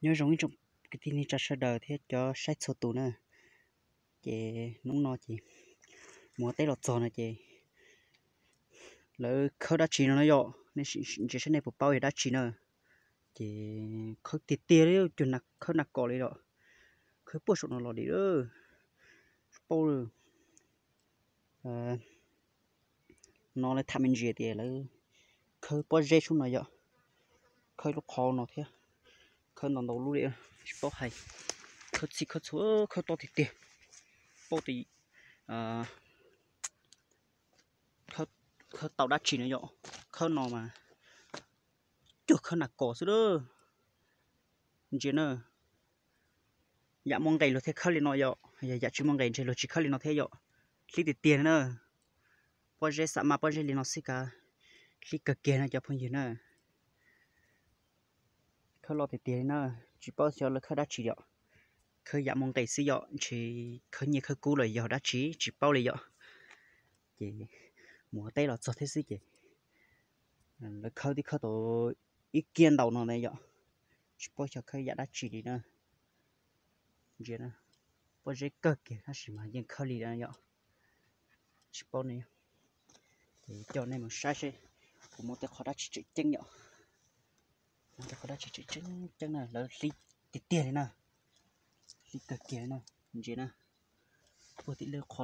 Nyob zoo ib tsoom kwv tij neej tsa sawv daws thiab cov saib txhua tus na. Ces hnub no ces mus ua teb los txog no ces lawv khawb dab tsi no no yom, nej sim ntsia saib nej puas paub yog dab tsi na. Ces khawb tiag tiag li, cuag khawb nas kos li lawm. Khawb puag saum no los li lawm, tsis paub li. No lawv tham me ntsis tias lawv khawb pob zeb sub no yom, khawb lub qhov no thiab, khawb ntau ntau lub li, tsis paub hais. Khawb txhij khawb txhua, khawb tob tiag tiag, paub tias khawb tau dab tsi no yom. Khawb no mas cuag khawb nas kos xwb lawm. Ntsia na, yam muaj nqis luag thiaj khawb li no yom, yog yam tsis muaj nqis ntshe luag tsis khawb li no thiab yom. Hlib tiag tiag na, pob zeb xam maj pob zeb li no xwb kav, hlib kawg kiag no cov phooj ywg na. Khawb loj tiag tiag li na, tsis paub xyov lawv khawb dab tsi yom. Khawb yam muaj nqis xwb yom, ntshe khawb nyiaj khawb kub los yog dab tsi tsis paub li yom. Ces mus ua teb los txog thiab xwb ces lawv khawb twb khawb tau ib kiab ntau no na yom, tsis paub xyov khawb yam dab tsi li na. Ntsia, pob zeb kawg kiag tab sis mas yeej khawb li na yom, tsis paub ne. Ces coj nej mus saib seb kuv muaj tej qhov dab tsi tseem ceeb yom. Muaj tej qhov dab tsi tseem ceeb ceeb na, lawv hlib tiag tiag li na, hlib kawg kiag li na. Ntsia na, puag tim lub qhov